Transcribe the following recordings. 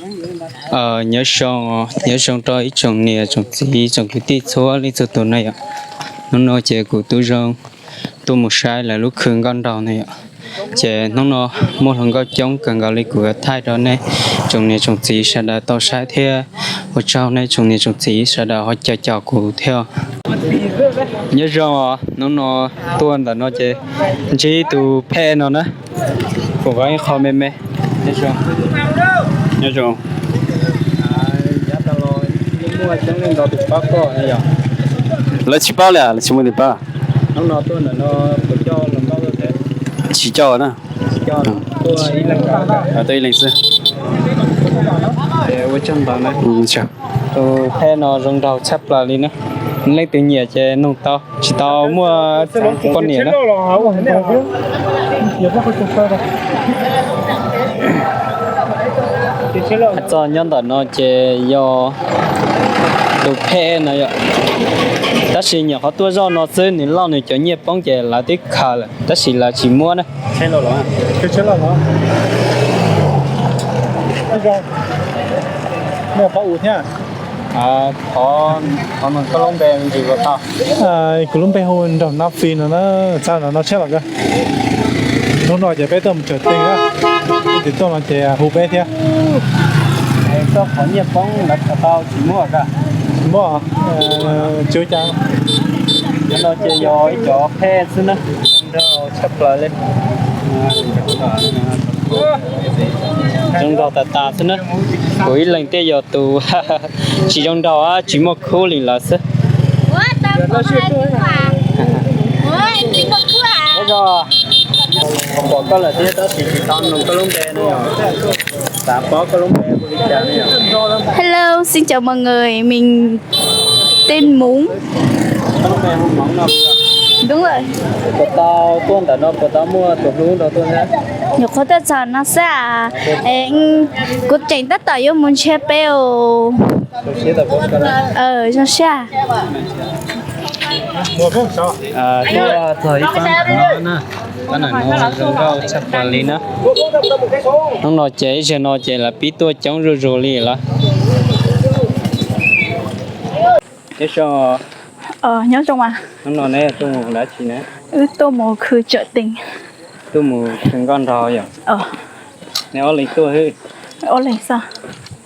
Nyob zoo, nyob zoo rau ib tsoom niam tsoom txiv tsoom kwv tij txhua leej txhua tus na yom. Hnub no ces kuv Tub Zoo tuaj mus saib lawv lub khw nkauj nraug na yom. Ces hnub no muaj hluas nkauj coob kawg nkaus li, kuv yuav thaij rau nej tsoom niam tsoom txiv sawv daws tau saib thiab. Ua tsaug nej tsoom niam tsoom txiv sawv daws ho caum caum kuv thiab. Nyob zoo os, hnub no tuaj ntawm no ces ntsib tus phej no na, kuv qhov ib qho me me. Nyob zoo. Lawv tsis paub li, lawv tsis muaj tus paub. Tsis coj na. Tuaj ib leeg xwb. Tus phej no zoo nraug tshaj plaws li na. Leej twg nyiam ces nug tau, tsis tau muaj poj niam na. Txog nyob ntawm no ces yog tus phej no yom. Tab sis nyuam qhuav tuaj zoj no xwb, nws loj nws cov nyiaj poob ces lawv twb khaws lawm, tab sis lawv tsis muab na. Qhov, qhov no koj lub npe me ntsis los tau? Kuv lub npe hu Nraug Nab Fis no na, txog no no tshiab los koj. Hnub no ces peb tuaj mus tseem teeg na, peb twb tuaj no ces hu peb thiab. Koj qhov nyiaj poob lawv khaws tau tsis muab koj? Tsis muab. Tsis ua cas. Cov no ces yog ib cov phej xwb na. Nraug tshaj plaws li. Zoo nraug tas tas xwb na. Kuv ib leeg thiaj yog tus tsis zoo nraug, tsis muaj khub li lawv xwb. Pom koj lawm thiab tab sis tsis tau nug koj lub npe no yog, xav paub koj lub npe hu li cas no yog? Hello, xin chào mọi người, mình tên Múng. Koj lub npe hu Móng no. Đúng rồi. Puas tau tuaj ntawm no puas tau muaj tus hlub nrog tuaj thiab? Nyuam qhuav tuaj txog no xwb as. Kuv tseem tab tom yuav mus nrhiav peb os. Zoo siab. Tuaj txog ib pab ntawm no na, pab ntawm no zoo nkauj tshaj plaws li na. Hnub no ces ib zaug no ces lawv pib tuaj coob zuj zus li lawm. Nyob zoo. Nyob zoo mas. Hnub no neb tuaj mus dab tsi na? Wb tuaj mus khw tseem teeg. Tuaj mus khw nkauj nraug yom? Neb ob leeg tuaj hwb? Ob leeg xwb.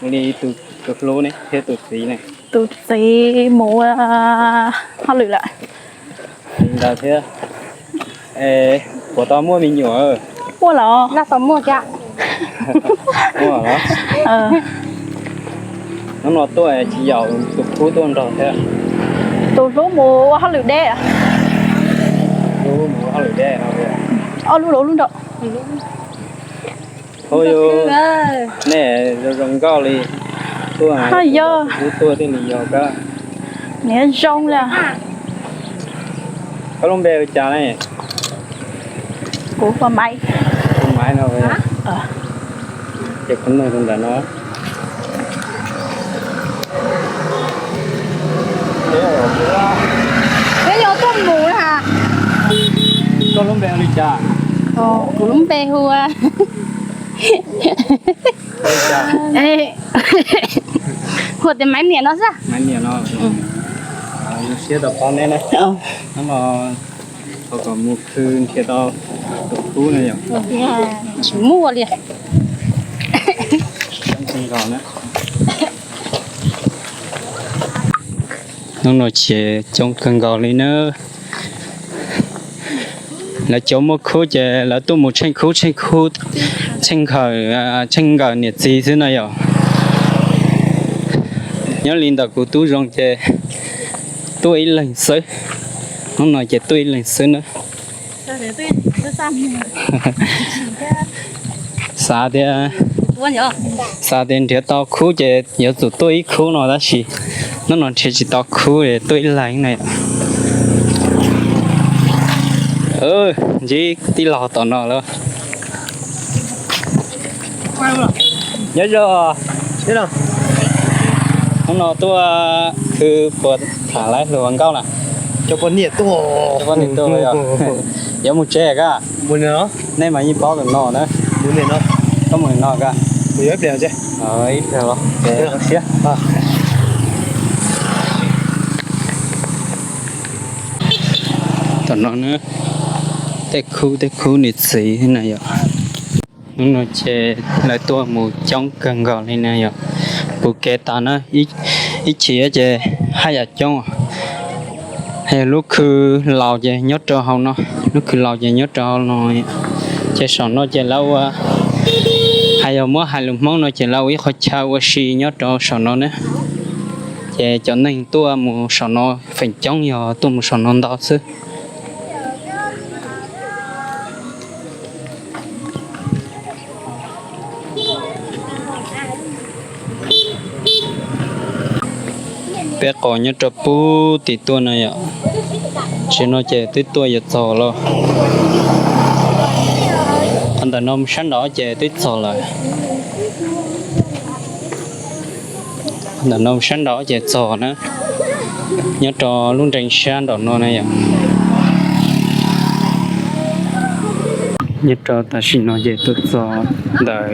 Ua li tus hlub ne thiab tus txiv ne? Tus txiv mus ua hauj lwm lawm. Li ntawd thiab. Puas tau muaj me nyuam? Muaj los? Muaj los. Hnub no tuaj tsis yaum tus hlub tuaj nrog thiab? Tus hlub mus ua hauj lwm deb. Hlub mus ua hauj lwm deb no. Ob lub los lub nraum. Hu yus, nej zoo zoo nkauj li. Tuaj, hu yog hlub tuaj thiaj li yog koj. Niam zoo li. Koj lub npe hu cas ne? Kuv hu Maiv. Hu Maiv no. Ces kuv nug tus ntawm no. Peb yuav tuaj mus na. Koj lub npe hu li cas? Kuv lub npe hu, hu tias Maiv Niam no xwb. Maiv Niam no. Zoo siab tau paub neb na. Hnub no thov kom mus khw nrhiav tau tus hlub na yom. Tsis muaj li. Hnub no ces coob kawg nkaus li na. Lawv cov muaj khub ces lawv tuaj mus tsheej khub tsheej khub, tsheej nkawm, tsheej nkawm niam txiv xwb no yom. Nyob li ntawm kuv tub zoo ces tuaj ib leeg xwb. Hnub no ces tuaj ib leeg xwb na. Xav tias, xav tias nrhiav tau khub ces yuav tsum tuaj ib khub no tab sis hnub no nrhiav tsis tau khub es tuaj ib leeg na. Ntsib tij laug tom no lawm. Nyob zoo. Hnub no tuaj khw puas tham lawv hluas nkauj na? Cov poj niam tuaj. Cov poj niam tuaj yog. Yuav mus tsev koj? Nej mas yeej paub tus no na. Koj mus no koj. Ib pliag, ib pliag los siab. Tom no na, tej khub tej khub niam txiv na yom. Hnub no ces lawv tuaj mus coob kawg nkaus li na yom. Puv kev tas na, ib chim ces haj yam coob. Yog lub khw laus ces nyob rau hauv no, lub khw laus ces nyob rau hauv no. Ces saum no ces lawv ua, hais yog muab hais lus Hmoob no ces lawv ua ib qho chaw ua si nyob rau saum no na. Ces cov neeg tuaj mus saum no feem coob yog tuaj mus saum no ntau xwb. Peb qos nyob rau puag tim tuaj na yom. Tsev no ces twb tuaj yuav txog lawm. Qhov ntawm no mus sab nraud ces twb txog lawm. Ntawm no sab nraud ces txog na, nyob rau lub nrees sab nraum no na yom. Nyob rau tam sim no ces tuaj txog ntawm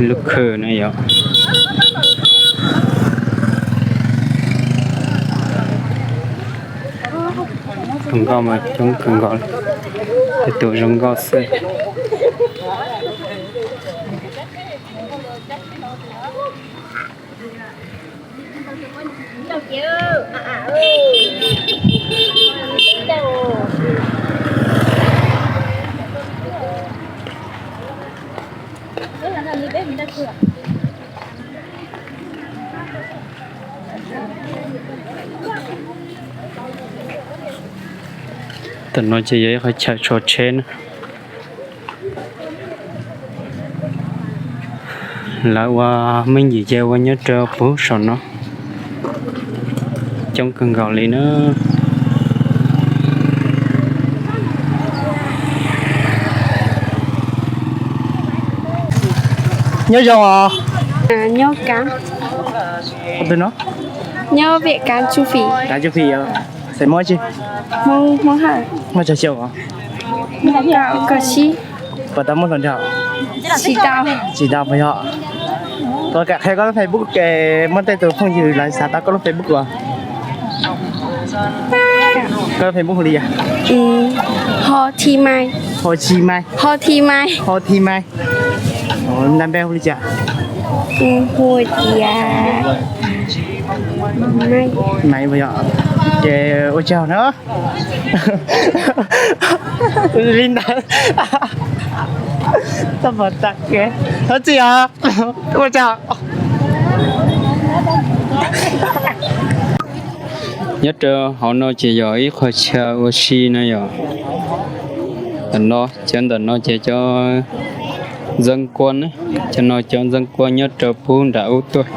lub khw na yom. Tus nkauj mas coob kawg nkaus, tus zoo nkauj xwb. Tam no ces yog ib qhov chaw tso tsheb na. Lawv ua me ntsis ces ua nyob rau puag saum no, coob kawg nkaus li na. Nyob zoo os. Nyob Kab. Nyob Viam Kab Tsuj Fim. Kab Tsuj Fim os. Xeem Hmoob tsi? Hmoob Hawj. Muaj tsawg xyoo os? Kaum xib. Puas tau muaj hluas nraug? Tsis tau. Tsis tau puas yog? Puas kam qhia koj lub Facebook es muaj tej tus phooj ywg lawv xav tau koj lub Facebook os? Koj lub Facebook hu li cas? Ho Thi Mai. Ho Thi Mai. Ho Thi Mai. Ho Thi Mai. Nab npe hu li cas? Hu tias Mai puas yog? Ces ua tsaug na. Li ntawd. Txhob pom tag kev. Thov txim os. Ua tsaug. Nyob rau hauv no ces yog ib qho chaw ua si na yom. Ntawm no, cov ntawm no ces cov ntxeev kuab na, cov no cov ntxeev kuab nyob rau puag nram ub tuaj.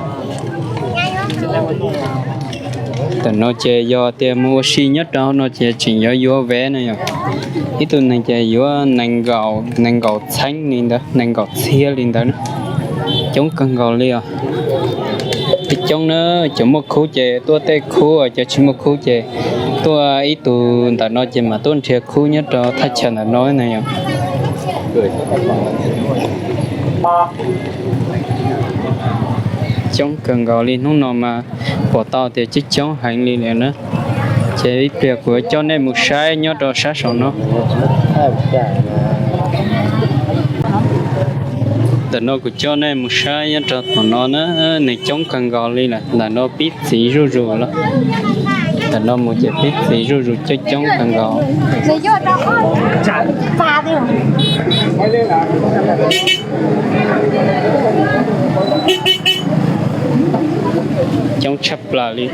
Ntawm no ces yog tias mus ua si nyob rau hauv no ces tseem yuav yuav vev na yom. Ib tug neeg ces yuav nees nkaum, nees nkaum txheeb li ntawd, nees nkaum txhiab li ntawd na. Coob kawg nkaus li os. Coob na, cov muaj khub ces tuaj tej khub, cov tsis muaj khub ces tuaj ib tug ntawm no ces mam tuaj nrhiav khub nyob rau thaj chaw ntawm no na yom. Coob kawg nkaus li, hnub no mas pom tau tias coob coob heev li lawm na. Ces ib pliag kuv coj nej mus saib nyob rau sab saum no. Ntawm no kuv coj nej mus saib nyob rau tom no na, nws coob kawg nkaus li lawm. Ntawm no pib txiv zuj zus lawm. Ntawm no mus ces pib txiv zuj zus coob coob kawg nkaus. Coob tshaj plaws li.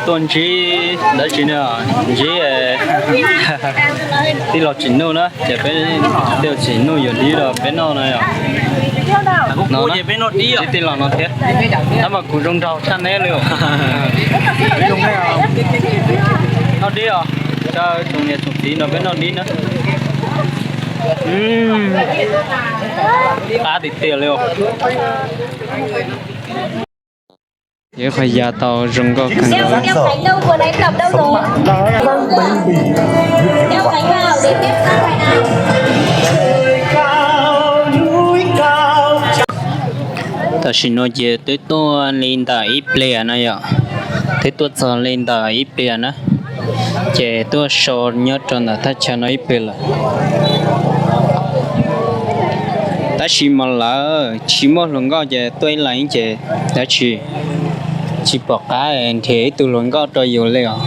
Tuaj ntsib ntawd tsis ne, ntsib tij laug Tsim Nuj na, ces peb tij laug Tsim Nuj yuav dib rau peb noj no yom. Ntsib tij laug no thiab, tab mas kuv zoo nraug tshaj neb li. Noj dib os, coj tsoom niam tsoom txiv no peb noj dib na. Qab tiag tiag li os. Yog qhov yas tau zoo nkauj kawg nkaus. Tam sim no ces twb tuaj li ntawm ib pliag no yom, twb tuaj txog li ntawm ib pliag na, ces tuaj so nyob rau ntawm thaj chaw no ib pliag lawm. Tab sis mas lawv tsis muaj hluas nkauj ces tuaj ib leeg ces dab tsi tsis pom qab nrhiav ib tug hluas nkauj rau yus li os.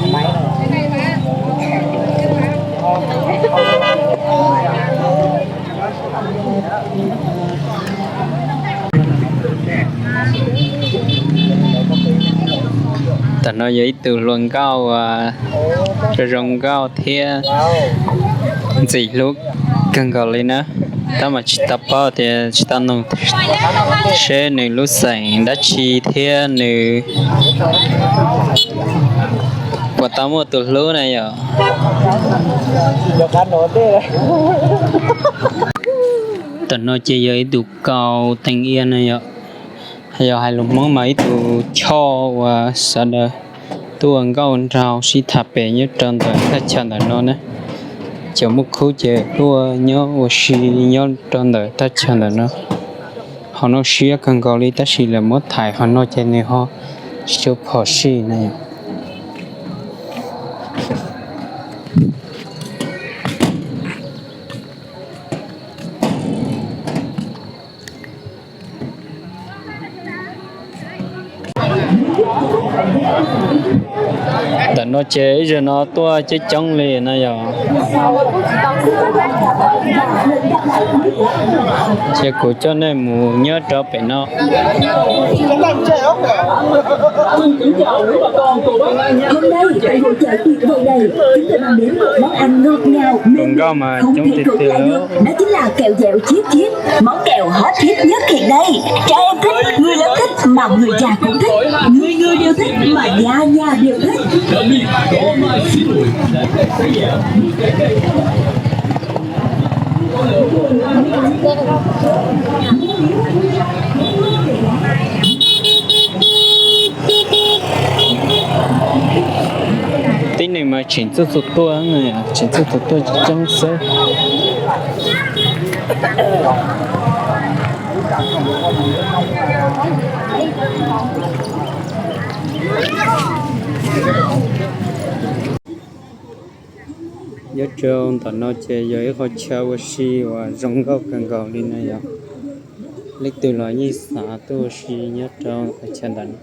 Tam no yog ib tug hluas nkauj uas zoo zoo nkauj thiab ntxim hlub kawg nkaus li na. Tab mas tsis tau paub tias, tsis tau nug seb nws lub xeem dab tsi thiab nws puas tau muaj tus hlub na yom. Tam no ces yog ib tug kau teeb iab na yom. Yog hais lus Hmoob mas ib tug choj uas sawv daws tuaj ua nkauj ua nraug sib tham pem nyob rau ntawm thaj chaw ntawm no na. Cov muaj khub ces tuaj nyob ua si nyob rau ntawm thaj chaw ntawm no. Hauv no siab kawg nkaus li tab sis lawv muab thaiv hauv no ces nws ho tsis tshua phom sij na yom. Ntawm no ces ib zaug no tuaj coob coob li no yog. Ces kuv coj nej mus nyob rau pem no. Hôm nay, tại hội chợ Việt Hậu Đài, chúng tôi mang đến một món ăn ngọt ngào, mềm mại, không thể cưỡng lại được. Đó chính là kẹo dẻo Chip Chip, món kẹo hot hit nhất hiện nay. Trẻ em thích, người lớn thích, mà người già cũng thích. Người người đều thích, mà nhà nhà đều thích. Tib neeg mas tseem txhua txhua tuaj, tseem txhua txhua tuaj coob xwb. Nyob rau ntawm no ces yog ib qho chaw ua si uas zoo nkauj kawg nkaus li no yog. Leej twg los yeej xav tuaj ua si nyob rau qhov chaw ntawm no.